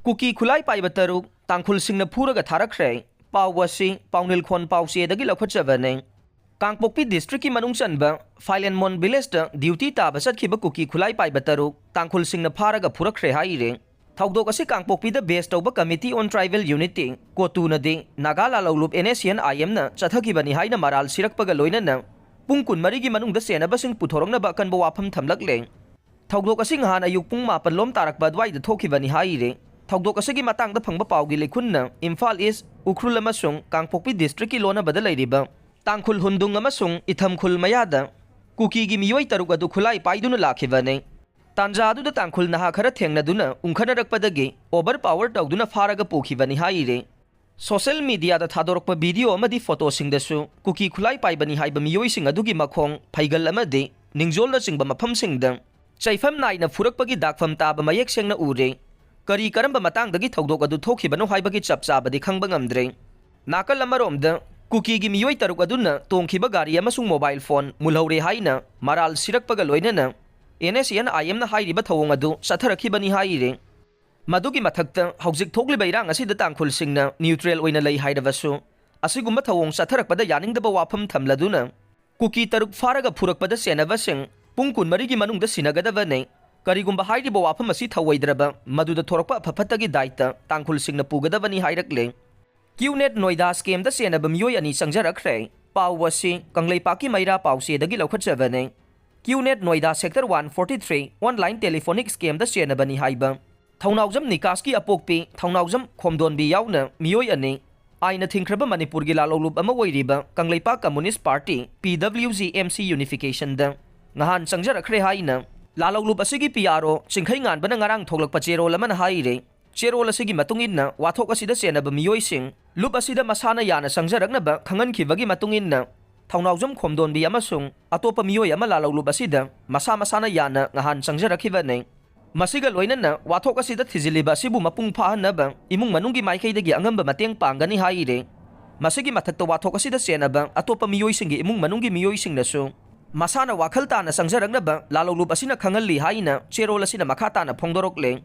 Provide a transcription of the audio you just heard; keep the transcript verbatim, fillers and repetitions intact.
ꯀꯨꯀꯤ ꯈꯨꯠꯂꯥꯏ ꯄꯥꯏꯕ ꯇꯔꯨꯛ ꯇꯥꯡꯈꯨꯜꯁꯤꯡꯅ ꯐꯨꯔꯒ ꯊꯥꯔꯛꯈ꯭ꯔꯦ꯫ ꯄꯥꯎ ꯑꯁꯤ ꯄꯥꯎꯅꯤꯜꯈꯣꯟ ꯄꯥꯎꯆꯦꯗꯒꯤ ꯂꯧꯈꯠꯆꯕꯅꯤ꯫ ꯀꯥꯡꯄꯣꯛꯄꯤ district ꯀꯤ ꯃꯅꯨꯡ ꯆꯟꯕ ꯐꯥꯏꯂꯦꯟꯃꯣꯟ village ꯇ duty ꯇꯥꯕ ꯆꯠꯈꯤꯕ ꯀꯨꯀꯤ ꯈꯨꯠꯂꯥꯏ ꯄꯥꯏꯕ ꯇꯔꯨꯛ ꯇꯥꯡꯈꯨꯜꯁꯤꯡꯅ ꯐꯥꯔꯒ ꯐꯨꯔꯛꯈ꯭ꯔꯦ ꯍꯥꯏꯔꯤ꯫ ꯊꯧꯗꯣꯛ ꯑꯁꯤ ꯀꯥꯡꯄꯣꯛꯄꯤꯗ base ꯇꯧꯕ Committee on Tribal Unity, ꯀꯣꯇꯨꯅꯗꯤ Naga ꯂꯥꯂꯧꯂꯨꯞ N S C N I M ꯅ ꯆꯠꯊꯈꯤꯕꯅꯤ ꯍꯥꯏꯅ ꯃꯔꯥꯜ ꯁꯤꯔꯛꯄꯒ ꯂꯣꯏꯅꯅ ꯄꯨꯡ ꯀꯨꯟꯃꯔꯤꯒꯤ ꯃꯅꯨꯡꯗ ꯆꯦꯟꯅꯕꯁꯤꯡ ꯄꯨꯊꯣꯔꯛꯅꯕ ꯑꯀꯟꯕ ꯋꯥꯐꯝ ꯊꯝꯂꯛꯂꯦ꯫ ꯊꯧꯗꯣꯛ ꯑꯁꯤ ꯉꯍꯥꯟ ꯑꯌꯨꯛ ꯄꯨꯡ ꯃꯥꯄꯟ ꯂꯣꯝ ꯇꯥꯔꯛꯄ ꯑꯗꯨꯋꯥꯏꯗ ꯊꯣꯛꯈꯤꯕꯅꯤ ꯍꯥꯏꯔꯤ꯫ ꯊꯧꯗꯣꯛ ꯑꯁꯤꯒꯤ ꯃꯇꯥꯡꯗ ꯐꯪꯕ ꯄꯥꯎꯒꯤ ꯂꯩꯈꯨꯟꯅ ꯏꯝꯐꯥꯜ ꯏꯁ, ꯎꯈ꯭ꯔꯨꯜ ꯑꯃꯁꯨꯡ ꯀꯥꯡꯄꯣꯛꯄꯤ district ꯀꯤ ꯂꯣꯟꯅꯕꯗ ꯂꯩꯔꯤꯕ ꯇꯥꯡꯈꯨꯜ ꯍꯨꯟꯗꯨꯡ ꯑꯃꯁꯨꯡ ꯏꯊꯝꯈꯨꯜ ꯃꯌꯥꯗ ꯀꯨꯀꯤꯒꯤ ꯃꯤꯑꯣꯏ ꯇꯔꯨꯛ ꯑꯗꯨ ꯈꯨꯠꯂꯥꯏ ꯄꯥꯏꯗꯨꯅ ꯂꯥꯛꯈꯤꯕꯅꯤ꯫ ꯇꯥꯟꯖꯥ ꯑꯗꯨꯗ ꯇꯥꯡꯈꯨꯜ ꯅꯍꯥ ꯈꯔ ꯊꯦꯡꯅꯗꯨꯅ ꯎꯪꯈꯠꯅꯔꯛꯄꯗꯒꯤ over power ꯇꯧꯗꯨꯅ ꯐꯥꯔꯒ ꯄꯨꯈꯤꯕꯅꯤ ꯍꯥꯏꯔꯤ꯫ Social media ꯗ ꯊꯥꯗꯣꯔꯛꯄ video ꯑꯃꯗꯤ photo ꯁꯤꯡꯗꯁꯨ ꯀꯨꯀꯤ ꯈꯨꯠꯂꯥꯏ ꯄꯥꯏꯕꯅꯤ ꯍꯥꯏꯕ ꯃꯤꯑꯣꯏꯁꯤꯡ ꯑꯗꯨꯒꯤ ꯃꯈꯣꯡ, ꯐꯩꯒꯜ ꯑꯃꯗꯤ ꯅꯤꯡꯖꯣꯜꯅꯆꯤꯡꯕ ꯃꯐꯝꯁꯤꯡꯗ ꯆꯩꯐꯝ ꯅꯥꯏꯅ ꯐꯨꯔꯛꯄꯒꯤ ꯗꯥꯛꯐꯝ ꯇꯥꯕ ꯃꯌꯦꯛ ꯁꯦꯡꯅ ꯎꯔꯦ꯫ ꯀꯔꯤ ꯀꯔꯝꯕ ꯃꯇꯥꯡꯗꯒꯤ ꯊꯧꯗꯣꯛ ꯑꯗꯨ ꯊꯣꯛꯈꯤꯕꯅꯣ ꯍꯥꯏꯕꯒꯤ ꯆꯞ ꯆꯥꯕꯗꯤ ꯈꯪꯕ ꯉꯝꯗ꯭ꯔꯦ꯫ ꯅꯥꯀꯜ ꯑꯃꯔꯣꯝꯗ ꯀꯨꯀꯤꯒꯤ ꯃꯤꯑꯣꯏ ꯇꯔꯨꯛ ꯑꯗꯨꯅ ꯇꯣꯡꯈꯤꯕ ꯒꯥꯔꯤ ꯑꯃꯁꯨꯡ mobile phone ꯃꯨꯜꯍꯧꯔꯦ ꯍꯥꯏꯅ ꯃꯔꯥꯜ ꯁꯤꯔꯛꯄꯒ ꯂꯣꯏꯅꯅ N S C N I M ꯅ ꯍꯥꯏꯔꯤꯕ ꯊꯧꯑꯣꯡ ꯑꯗꯨ ꯆꯠꯊꯔꯛꯈꯤꯕꯅꯤ ꯍꯥꯏꯔꯤ꯫ ꯃꯗꯨꯒꯤ ꯃꯊꯛꯇ ꯍꯧꯖꯤꯛ ꯊꯣꯛꯂꯤꯕ ꯏꯔꯥꯡ ꯑꯁꯤꯗ ꯇꯥꯡꯈꯨꯜꯁꯤꯡꯅ neutral ꯑꯣꯏꯅ ꯂꯩ ꯍꯥꯏꯔꯕꯁꯨ, ꯑꯁꯤꯒꯨꯝꯕ ꯊꯧꯑꯣꯡ ꯆꯠꯊꯔꯛꯄꯗ ꯌꯥꯅꯤꯡꯗꯕ ꯋꯥꯐꯝ ꯊꯝꯂꯗꯨꯅ ꯀꯨꯀꯤ ꯇꯔꯨꯛ ꯐꯥꯔꯒ ꯐꯨꯔꯛꯄꯗ ꯆꯦꯟꯅꯕꯁꯤꯡ ꯄꯨꯡ ꯀꯨꯟꯃꯔꯤꯒꯤ ꯃꯅꯨꯡꯗ ꯁꯤꯟꯅꯒꯗꯕꯅꯤ꯫ ꯀꯔꯤꯒꯨꯝꯕ ꯍꯥꯏꯔꯤꯕ ꯋꯥꯐꯝ ꯑꯁꯤ ꯊꯧꯑꯣꯏꯗ꯭ꯔꯕ, ꯃꯗꯨꯗ ꯊꯣꯔꯛꯄ ꯑꯐ ꯐꯠꯇꯒꯤ ꯗꯥꯏꯇ ꯇꯥꯡꯈꯨꯜꯁꯤꯡꯅ ꯄꯨꯒꯗꯕꯅꯤ ꯍꯥꯏꯔꯛꯂꯦ꯫ QNet Noida scam ꯗ ꯆꯦꯟꯅꯕ ꯃꯤꯑꯣꯏ ꯑꯅꯤ ꯆꯪꯖꯔꯛꯈ꯭ꯔꯦ꯫ ꯄꯥꯎ ꯑꯁꯤ ꯀꯪꯂꯩꯄꯥꯛꯀꯤ ꯃꯩꯔꯥ ꯄꯥꯎꯆꯦꯗꯒꯤ ꯂꯧꯈꯠꯆꯕꯅꯤ꯫ QNet Noida sector one forty three online telephonic scam ꯗ ꯆꯦꯟꯅꯕꯅꯤ ꯍꯥꯏꯕ ꯊꯧꯅꯥꯎꯖꯝ ꯅꯤꯀꯥꯁꯀꯤ ꯑꯄꯣꯛꯄꯤ ꯊꯧꯅꯥꯎꯖꯝ ꯈꯣꯝꯗꯣꯟꯕꯤ ꯌꯥꯎꯅ ꯃꯤꯑꯣꯏ ꯑꯅꯤ, ꯑꯥꯏꯟꯅ ꯊꯤꯡꯈ꯭ꯔꯕ ꯃꯅꯤꯄꯨꯔꯒꯤ ꯂꯥꯂꯧꯂꯨꯞ ꯑꯃ ꯑꯣꯏꯔꯤꯕ Kangleipak Communist Party, P W G M C Unification ꯗ ꯉꯍꯥꯟ ꯆꯪꯖꯔꯛꯈ꯭ꯔꯦ ꯍꯥꯏꯅ ꯂꯥꯂꯧꯂꯨꯞ ꯑꯁꯤꯒꯤ P R O ꯆꯤꯡꯈꯩꯉꯥꯟꯕꯅ ꯉꯔꯥꯡ ꯊꯣꯛꯂꯛꯄ ꯆꯦꯔꯣꯜ ꯑꯃꯅ ꯍꯥꯏꯔꯦ꯫ ꯆꯦꯔꯣꯜ ꯑꯁꯤꯒꯤ ꯃꯇꯨꯡ ꯏꯟꯅ, ꯋꯥꯊꯣꯛ ꯑꯁꯤꯗ ꯆꯦꯟꯅꯕ ꯃꯤꯑꯣꯏꯁꯤꯡ ꯂꯨꯞ ꯑꯁꯤꯗ ꯃꯁꯥꯅ ꯌꯥꯅ ꯆꯪꯖꯔꯛꯅꯕ ꯈꯪꯍꯟꯈꯤꯕꯒꯤ ꯃꯇꯨꯡ ꯏꯟꯅ, ꯊꯧꯅꯥꯎꯖꯝ ꯈꯣꯝꯗꯣꯟꯕꯤ ꯑꯃꯁꯨꯡ ꯑꯇꯣꯞꯄ ꯃꯤꯑꯣꯏ ꯑꯃ ꯂꯥꯂꯧꯂꯨꯞ ꯑꯁꯤꯗ ꯃꯁꯥ ꯃꯁꯥꯅ ꯌꯥꯅ ꯉꯍꯥꯟ ꯆꯪꯖꯔꯛꯈꯤꯕꯅꯤ꯫ ꯃꯁꯤꯒ ꯂꯣꯏꯅꯅ ꯋꯥꯊꯣꯛ ꯑꯁꯤꯗ ꯊꯤꯖꯤꯜꯂꯤꯕ ꯑꯁꯤꯕꯨ ꯃꯄꯨꯡ ꯐꯥꯍꯟꯅꯕ ꯏꯃꯨꯡ ꯃꯅꯨꯡꯒꯤ ꯃꯥꯏꯀꯩꯗꯒꯤ ꯑꯉꯝꯕ ꯃꯇꯦꯡ ꯄꯥꯡꯒꯅꯤ ꯍꯥꯏꯔꯤ꯫ ꯃꯁꯤꯒꯤ ꯃꯊꯛꯇ, ꯋꯥꯊꯣꯛ ꯑꯁꯤꯗ ꯆꯦꯟꯅꯕ ꯑꯇꯣꯞꯄ ꯃꯤꯑꯣꯏꯁꯤꯡꯒꯤ ꯏꯃꯨꯡ ꯃꯅꯨꯡꯒꯤ ꯃꯤꯑꯣꯏꯁꯤꯡꯅꯁꯨ ꯃꯁꯥꯅ ꯋꯥꯈꯜ ꯇꯥꯅ ꯆꯪꯖꯔꯛꯅꯕ ꯂꯥꯂꯧꯂꯨꯞ ꯑꯁꯤꯅ ꯈꯪꯍꯜꯂꯤ ꯍꯥꯏꯅ ꯆꯦꯔꯣꯜ ꯑꯁꯤꯅ ꯃꯈꯥ ꯇꯥꯅ ꯐꯣꯡꯗꯣꯔꯛꯂꯦ꯫